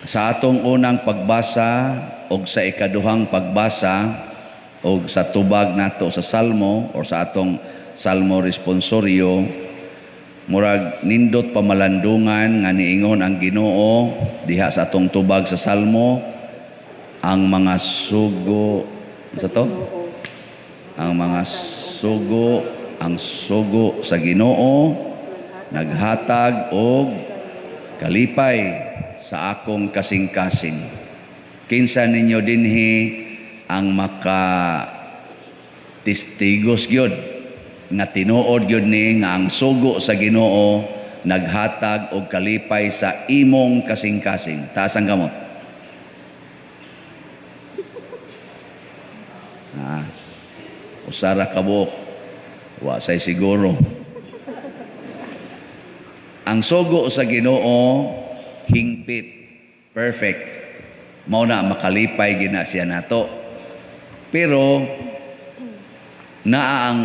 Sa atong unang pagbasa og sa ikaduhang pagbasa og sa tubag nato sa Salmo or sa atong Salmo responsorio, murag nindot pamalandungan nga niingon ang Ginoo diha sa atong tubag sa Salmo, ang mga sugo sa to, ang mga sugo, ang sugo sa Ginoo naghatag og kalipay sa akong kasing-kasing. Kinsa ninyo dinhi ang maka testigos gyud nga tinuod gyud ni nga ang sugo sa Ginoo naghatag og kalipay sa imong kasing-kasing? Taas ang kamot. Ah, usara ka buok. Wa say siguro. Ang sugo sa Ginoo hingpit, perfect. Mao na makalipay gina siya nato. Pero naa ang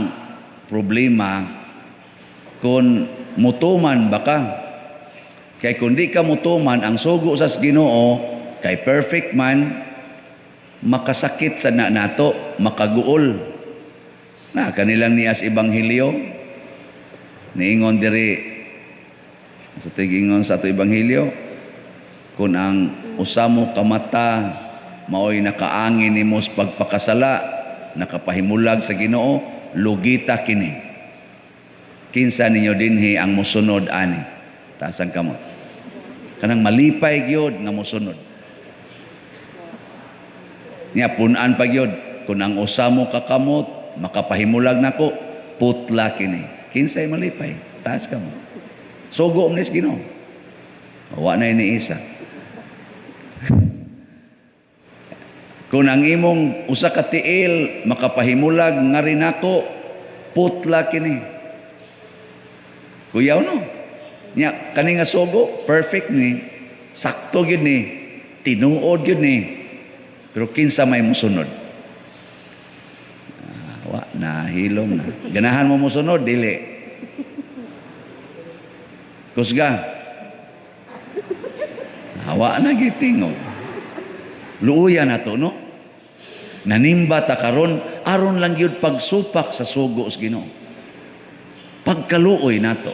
problema kung mutuman ba ka. Kay kung di ka mutuman ang sugo sa Ginoo kay perfect man, makasakit sa na nato, makaguol. Na kanilang nias ebanghelyo, niingon diri sa tigingon sa ato ebanghelyo, kung ang usa mo ka mata maoy nakaangin nimo sa pagpakasala, nakapahimulag sa Ginoo, lugita kini. Kinsa ninyo dinhi ang mosunod ani? Taas ang kamot. Kanang malipay gyud nga mosunod. Nya pun-an pa gyud, kung ang usa mo ka kamot makapahimulag nako, putla kini. Kinsay malipay? Taas kamot. Sugo man ni sa Ginoo. Wa na ni isa. Kung ang imong usa ka tiil makapahimulag nga rin nako, putla kini. Kuyaw no. Nya kani nga sugo perfect ni, sakto gyud ni, tinuod gyud ni. Pero kinsa may musunod? Ah, wa na hilom na. Ganahan mo musunod dili? Kusga. Hawa na gitingog. Luuya na to, no? Nanimba ta karon aron lang gyud pagsupak sa sugo sa Ginoo. Pagkaluoy nato.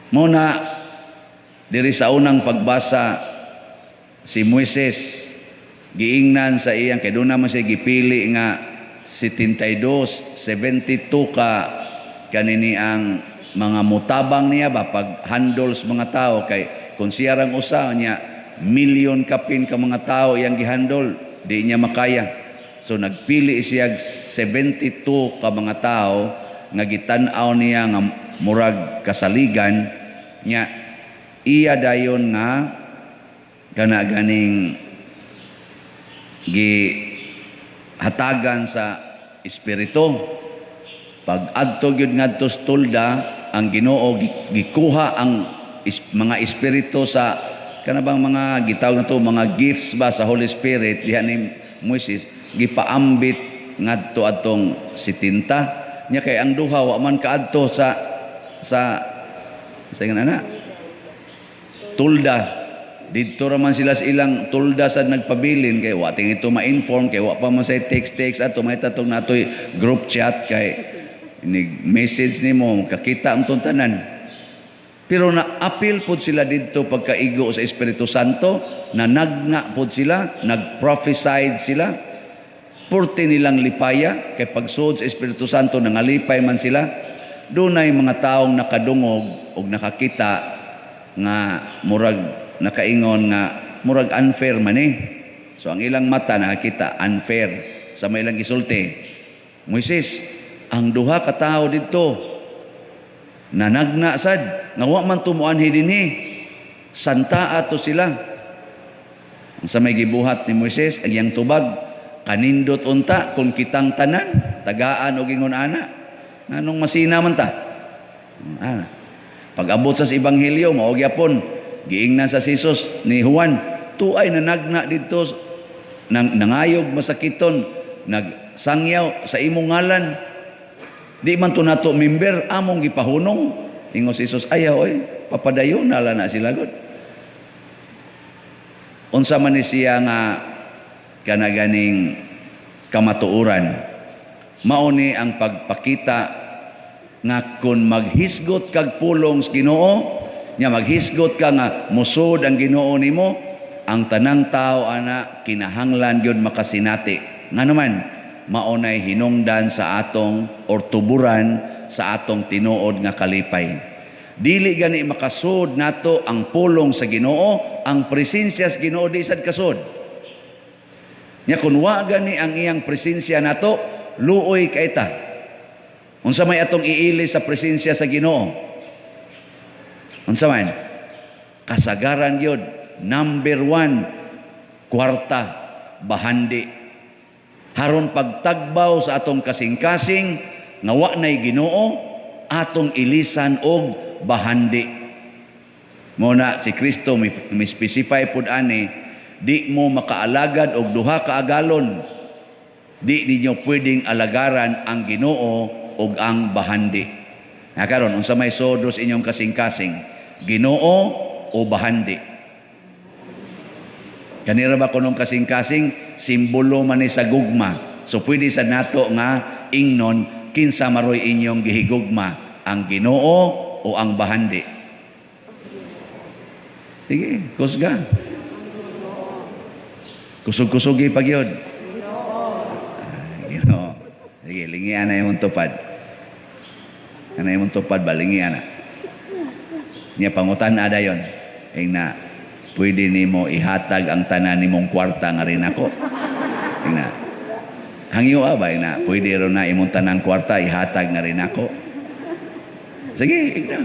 Mo na diri sa unang pagbasa, si Moises giingnan sa iyang, kay doon naman siya gipili nga 72, 72 ka kanini ang mga mutabang niya ba pag handle sa mga tao, kay kung siya rang usa niya milyon kapin ka mga tao iyang gihandle, di niya makaya. So nagpili siya 72 ka mga tao nga gitan-aw niya nga murag kasaligan niya, iya dayon nga kana ganing gihatagan sa espiritu. Pag adto gyud ngadto sa tolda, ang Ginoo gikuha ang mga espiritu sa kana bang mga gitawag na to mga gifts ba sa Holy Spirit diha ni Moises, gipaambit ngadto atong sitinta nya, kay ang duha wa man kaadto sa ingon ana tulda. Didto ra man sila sa ilang tulda sa nagpabilin, kay wa ting ito ma-inform, kay wa pa man say text text ato may tatong natoy group chat, kay ni message nimo kakita ang tanan. Pero na-apil pod sila didto pagkaigo sa Espiritu Santo, nanagna pod sila, nag-prophesied sila. Purti nilang lipaya, kay pagsuod sa Espiritu Santo, nangalipay man sila. Dunay mga taong nakadungog og nakakita nga murag nakaingon nga murag unfair man eh. So ang ilang mata nakakita unfair sa may ilang gisulti. Moises, ang duha ka tawo didto nanagna sad nga wa man tumuanhi dinhi, santa ato sila. Ang sa may gibuhat ni Moises, ang iyang tubag, kanindot unta kung kitang tanan tagaan og ingon ana, nganong masina man ta ana. Pag-abot sa ebanghelyo, mao gyapon giingnan sa Jesus ni Juan, tuay nanagna didto nang nangayog masakiton, nagsangyaw sa imong ngalan, di man to nato member, among gipahunong. Ingon si Jesus, ayaw oy, papadayon na lang na sila god. Unsa man ni siya nga kana ganing kamatuoran? Mao ni ang pagpakita nga kung maghisgot kag pulong sa Ginoo, nya maghisgot ka nga musod ang Ginoo nimo, ang tanang tao ana kinahanglan gyud makasinati. Ngano man, mao nay hinungdan sa atong or tuburan sa atong tinuod nga kalipay. Dili gani makasud nato ang pulong sa Ginoo, ang presensya sa Ginoo di sad kasud. Nya kun wa gani ang iyang presensya nato, luoy kay ta. Unsa may atong iili sa presensya sa Ginoo? Unsa man? Kasagaran gyud, number one, kwarta, bahandi. Haron pagtagbaw sa atong kasing-kasing nga wa nay Ginoo, atong ilisan og bahandi. Mao na si Kristo mi specify pud ani, di mo makaalagad og duha ka agalon. Di ninyo pwedeng alagaran ang Ginoo ug ang bahandi. Na karon, unsa may sodos inyong kasing-kasing? Ginoo o bahandi? Kanira ba kunong kasing-kasing simbolo man ni sa gugma. So pwede sa nato nga ingnon, kinsa maroy inyong gihigugma, ang Ginoo o ang bahandi? Sige, kusga. Kusog-kusogi pa gyud. Ah, Ginoo. Sige, lingian na imong tupad. Ana imong tupad ba, lingian na. Nya pangutan dayon. Ing na, pwede nimo ihatag ang tanan nimong kwarta nga rin ako. Ing na, hangyo ba, ing na, pwede ro na imong tanang kwarta ihatag nga rin ako. Sige, ing na.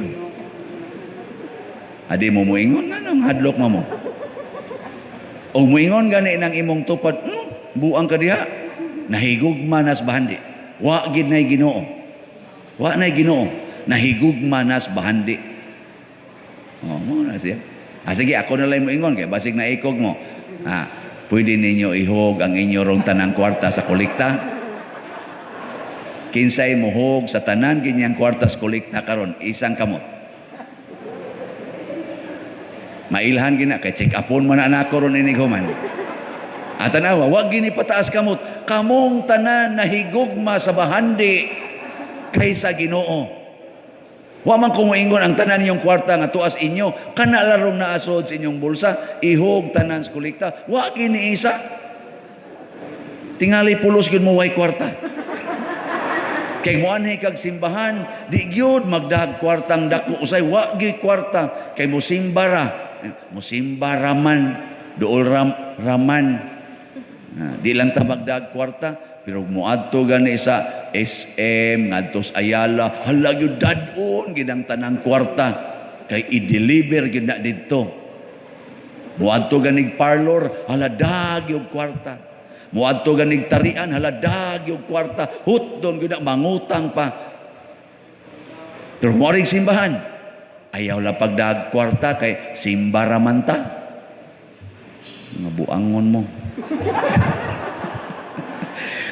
Adi mo muingon nga nang hadlok mo. O muingon gani nang imong tupad, buang ka diha. Nahigugma nas bahandi. Wa gid nay Ginoo. Wa nay Ginoo. Nahigugma nas bahandi. Oh, mo na siya. Ah, sige, ako na lang moingon kay basig na ikog mo. Ah, pwede ninyo ihog ang inyo rong tanang kwarta sa kolekta? Kinsay mohog sa tanan ginyang kwarta sa kolekta karon, isang kamot. Mailhan gina kay check upon man na nako ron inig human. At tanawa, wag gini pataas kamot. Kamong tanan nahigugma sa bahandi kaysa Ginoo. Wa man ko moingon ang tanan ninyong kwarta nga tuas inyo, kana larong naasod sa inyong bulsa, ihog tanan sa kolekta. Wa gini isa. Tingali pulos gyud mo way kwarta. Kay moanhi kag simbahan, di gyud magdahag kwartang dako, usay wa gyud kwarta kay mosimba ra. Mosimba ra man, duol raman. Di lang ta magdahag kwarta, pero moadto gani sa SM, ngadto sa Ayala, hala gyud dad-on gid ang tanang kwarta kay i-deliver gyud na didto. Moadto ganig parlor, hala dag yung kwarta. Moadto ganig tarian, hala dag yung kwarta. Hutdon gyud na mangutang pa. Pero moaring simbahan, ayaw la pagdag kwarta kay simba ra man ta. Mga buangon mo.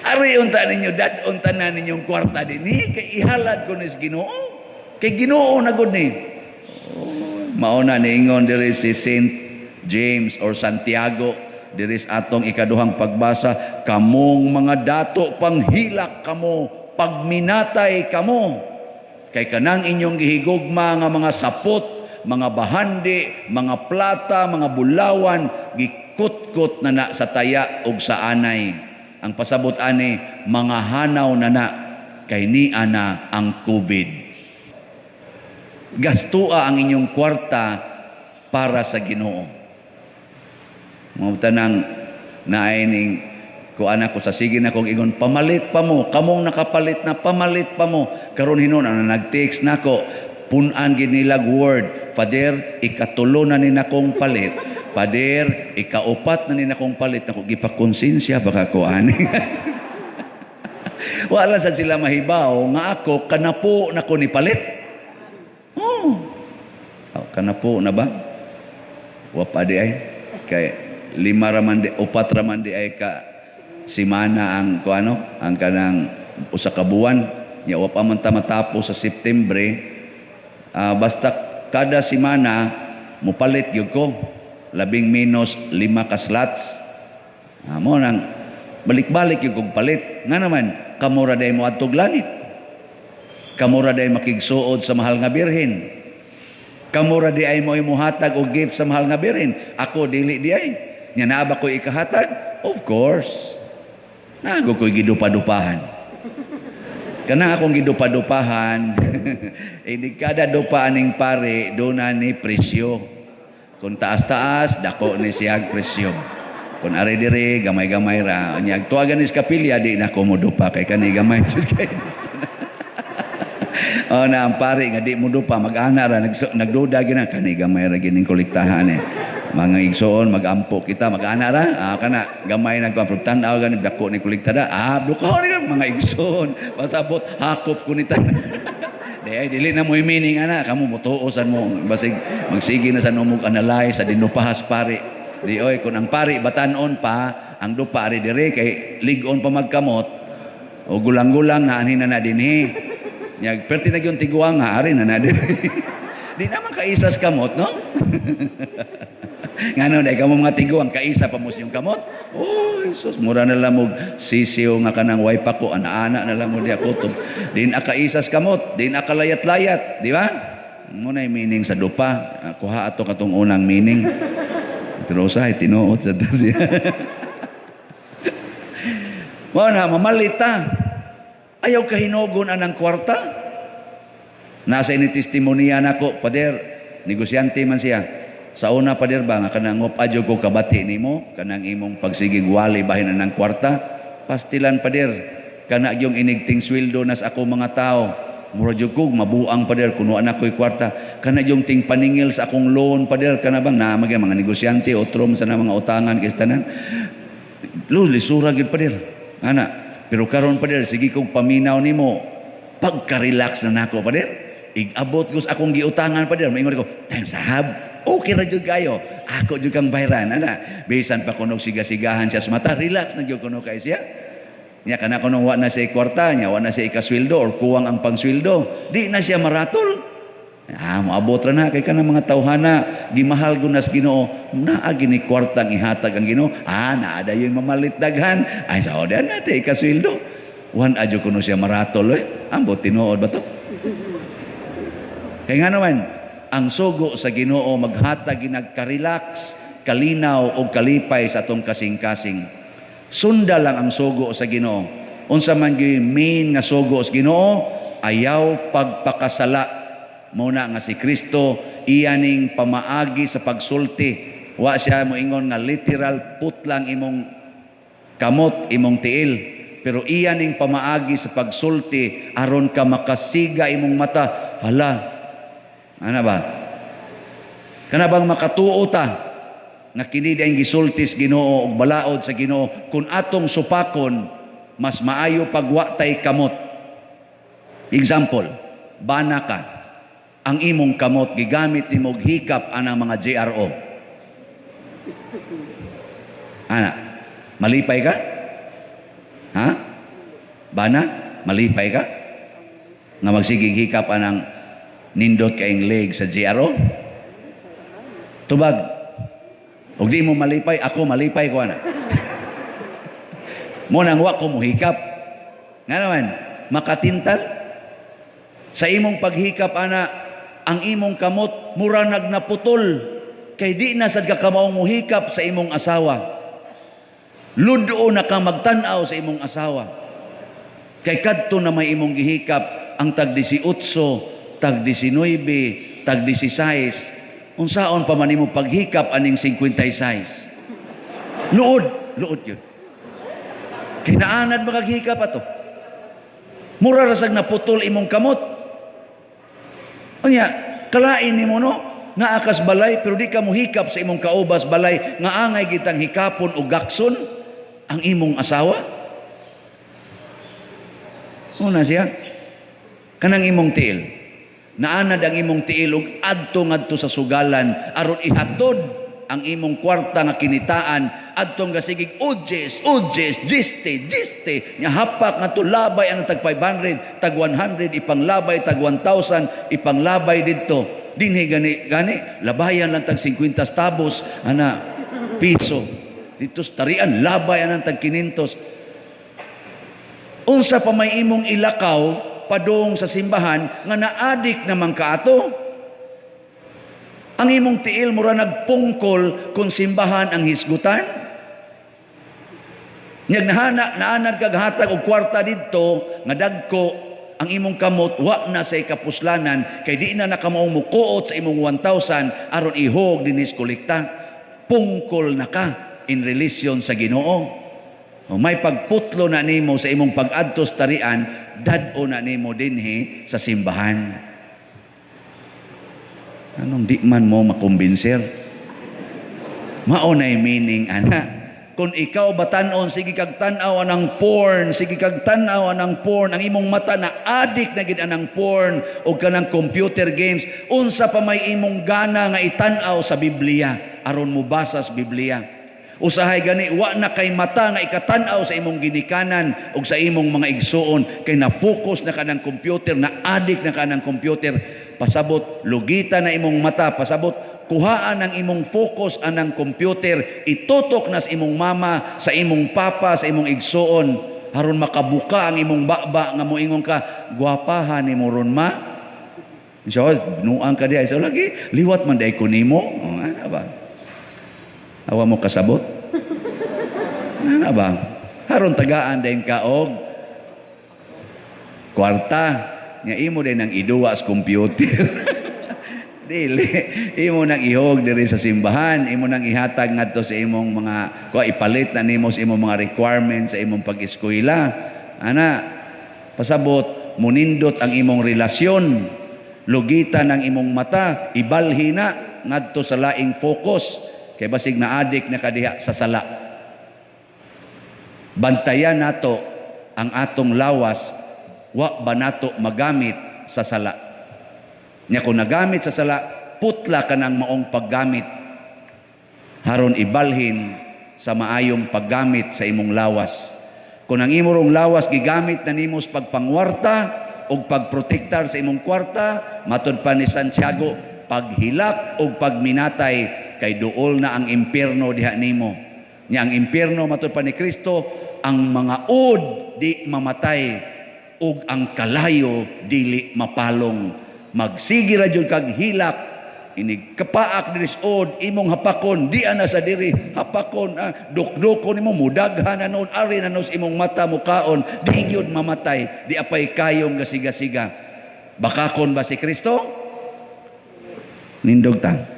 Ari unta ninyo, dad-on tanan ninyong kwarta dinhi kay ihalad ko ni sa Ginoo. Kay Ginoo na gud ni. Oh, mao na niingon diri si Saint James or Santiago diri sa atong ikaduhang pagbasa, kamong mga dato, panghilak kamo, pagminatay kamo, kay kanang inyong gihigugma nga mga sapot, mga bahandi, mga plata, mga bulawan, gikutkot na na sa taya ug sa anay. Ang pasabot ani, mga hanaw na na kay ni ana ang COVID. Gastoa ang inyong kwarta para sa Ginoo. Mga tanang naay ning kuan ako sa sige na kong ingon, pamalit pa mo, kamong nakapalit na, pamalit pa mo. Karon hinon ang nag-text nako, punan gid nilag word, "Father, ikatulo na ni nakong palit. Father, ikaupat na ni nakong palit." Nako, gipakonsensya baka ko ani. Wala sad sila mahibaw nga ako kanapo na ko ni palit. Oh. Oh, kanapo na ba? Wa pa di ay. Kay lima raman di, upat raman di ay ka simana ang kuano, ang kanang usa ka buwan. Nya wa pa man ta matapos sa September. Basta kada simana mopalit gyud ko. Labing menos 5 ka slots. Amo nang balik-balik yung kog palit. Nga naman, kamo ra day mo adtog langit. Kamo ra day makigsuod sa mahal nga birhen. Kamo ra di ay mo imuhatag og gift sa mahal nga birhen. Ako dili di ay. Nya naa ba ko'y ikahatag? Of course. Nago ko'y gidupa-dupahan. Kana akong gidupa-dupahan, hindi kada dupa aning pare, doon na ni presyo. Kung taas-taas, dako ni siyag presyo. Kung ari diri, gamay-gamay ra. Unya, tuwagan ni sa kapilya, di na ko mo dupa kay kani gamay jud kay. Oh, na ang pare nga di mo dupa, mag-ana ra, nagduda gina kani gamay ra gining kolektahan eh. Mga igsoon, magampo kita, mag-ana ra, kana gamay na ko tan-aw gani dako ni kolekta da. Duka ni mga igsoon. Pasabot hakop ko ni tanan. Di ay dili na mo meaning ana, kamo motuo mo basig magsige na sa numog analyze sa dinupahas pare. Di oy, kun ang pare batan-on pa, ang dupa ari dire kay lig-on pa magkamot o gulang-gulang na anhin na na dinhi. Nya perti na gyud tiguang nga ari na na dire. Di naman kaisas kamot, no? Ngano dai kamo mga tiguang kaisa pa mo yung kamot? Oh, Jesus, mura na lang mo sisiyo nga kanang way pako, ana-ana na lang mo diya kutob. Di na kaisas kamot, di na kalayat-layat, di ba? Mo na meaning sa dupa. Kuha ato katong unang meaning. Pero usahay tinuod sa siya. Mao na mamalita. Ayaw kahinugon anang kwarta. Nasa ini testimonya nako, pader, negosyante man siya. Sa una, pader ba, nga kanang adyo ko kabati nimo, kanang imong pagsigig wali bahin anang kwarta, pastilan, pader, kana yung inigting sweldo nas ako mga tao. Mura jud kog mabuang, pader, kuno anak ko'y kwarta. Kana yung ting paningil sa akong loan, pader, kana bang na mga negosyante otrom sa na mga utangan kay tanan. Lo lisura gyud, pader. Ana, pero karon, pader, sige kog paminaw nimo. Pagka-relax na nako, pader. Igabot ko sa akong giutangan, pader. Maingon ko, time sahab. Okay ra jud kayo. Ako jud kang bayran ana. Bisan pa kunog siga-sigahan siya sa mata, relax na jud kuno kay siya. Nya kana kuno wa na siya kwarta, nya wa na siya ikasweldo or kuwang ang pangsweldo. Di na siya maratol. Moabot ra na kay kanang mga tawhana, gimahal gunas Ginoo. Naa gini kwartang ihatag ang Ginoo. Naa dayon mamalit daghan. Ay sa odan na te ikasweldo. Wan adyo kuno siya maratol eh. Ambot tinuod ba to? Kay nga naman, ang sugo sa Ginoo maghatag ginagka-relax, kalinaw o kalipay sa atong kasing-kasing. Sunda lang ang sugo sa Ginoo. Unsa man gyud main nga sugo sa Ginoo, ayaw pagpakasala. Muna nga si Kristo iyaning pamaagi sa pagsulti. Wa siya moingon nga literal putlang imong kamot, imong tiil. Pero iyaning pamaagi sa pagsulti aron ka makasiga imong mata. Hala, ana ba? Kana bang makatuo ta nga kini ang gisultis Ginoo og balaod sa Ginoo kung atong supakon, mas maayo pagwatay kamot. Example, bana ka. Ang imong kamot gigamit nimo og hikap anang mga GRO. Ana, malipay ka? Ha? Bana, malipay ka? Nga magsigig hikap anang nindot kaing leg sa GRO? Tubag. Og di mo malipay, ako malipay ko ana. Mo nang wa ko mohikap. Nga naman, makatintal. Sa imong paghikap ana, ang imong kamot mura nagnaputol. Kay di na sad ka kamaong mohikap sa imong asawa. Ludo na ka magtan-aw sa imong asawa. Kay kadto na may imong gihikap ang tag 18, tag 19, tag 16. Unsaon pa man imo paghikap aning 56? Luod, luod yun. Kay naanad makaghikap ato. Mura rasag naputol imong kamot. Unya, kalain nimo no, naa kas balay pero di ka mohikap sa imong kaubas balay nga angay gitang hikapon o gakson ang imong asawa. Una siya, kanang imong tiil. Naanad ang imong tiil og adto ngadto sa sugalan aron ihatod ang imong kwarta nga kinitaan adtong gasigig udjes, udjes, giste, giste nya hapak ngadto labay ang tag 500, tag 100 ipanglabay, tag 1,000 ipanglabay didto. Dinhi gani gani labayan lang tag 50 centavos ana piso. Dito sa tarian labay anang tag 500. Unsa pa may imong ilakaw padung sa simbahan nga naadik naman kaato? Ang imong tiil mura nagpungkol kung simbahan ang hisgutan. Nyag nahana naanad kag hatag og kwarta didto nga dagko ang imong kamot, wa na say kapuslanan kay di na nakamaong mukuot sa imong 1,000 aron ihog dinhi sa kolekta. Pungkol na ka in relation sa Ginoo. O, may pagputlo na nimo sa imong pag-adto sa tarian, dad-o na nimo dinhi sa simbahan. Anong di man mo makumbinser? Mao na'y meaning ana. Kung ikaw batanon, sige kag tan-aw anang porn, sige kag tan-aw anang porn, ang imong mata na adik na gid anang porn o kanang computer games, unsa pa may imong gana nga itan-aw sa Biblia aron mo basa sa Biblia? Usahay gani wa na kay mata nga ikatan-aw sa imong ginikanan ug sa imong mga igsuon kay na-focus na ka ng computer, na adik na ka ng computer. Pasabot lugita na imong mata, pasabot kuhaan ang imong focus anang computer, itutok na sa imong mama, sa imong papa, sa imong igsuon aron makabuka ang imong baba nga moingon ka, "Gwapahan nimo ron, ma." So, nuang ka diay. So, lagi, liwat man diay ko nimo. Oh, ano ba? Awa mo kasabot? Ano ba? Haron tagaan din ka og kwarta. Nga imo din ang iduwa sa computer. Dili. Imo nang ihog diri sa simbahan, imo nang ihatag ngadto sa imong mga kuha, ipalit na nimo sa imong mga requirements sa imong pag-eskwela. Ana, pasabot munindot ang imong relasyon. Lugitan ang imong mata, ibalhi na ngadto sa laing focus kay basig naadik na kadiha sa sala. Bantayan nato ang atong lawas, wa ba nato magamit sa sala. Nya kung nagamit sa sala, putla ka ng maong paggamit. Haron ibalhin sa maayong paggamit sa imong lawas. Kung ang imong lawas gigamit na nimo sa pagpangwarta o pagprotektar sa imong kwarta, matud pa ni Santiago, paghilak o pagminatay kay duol na ang impierno diha nimo. Nya ang impierno, matud pa ni Kristo, ang mga ud di mamatay ug ang kalayo dili mapalong. Magsige ra jud kag hilak, inig kapaak diri sa ud, imong hapakon di ana sa diri hapakon, dukdukon nimo, mudaghan na noon, ari na sa imong mata mukaon, di gyud mamatay, di apay kayong gasigasiga. Bakakon ba si Kristo? Nindog ta.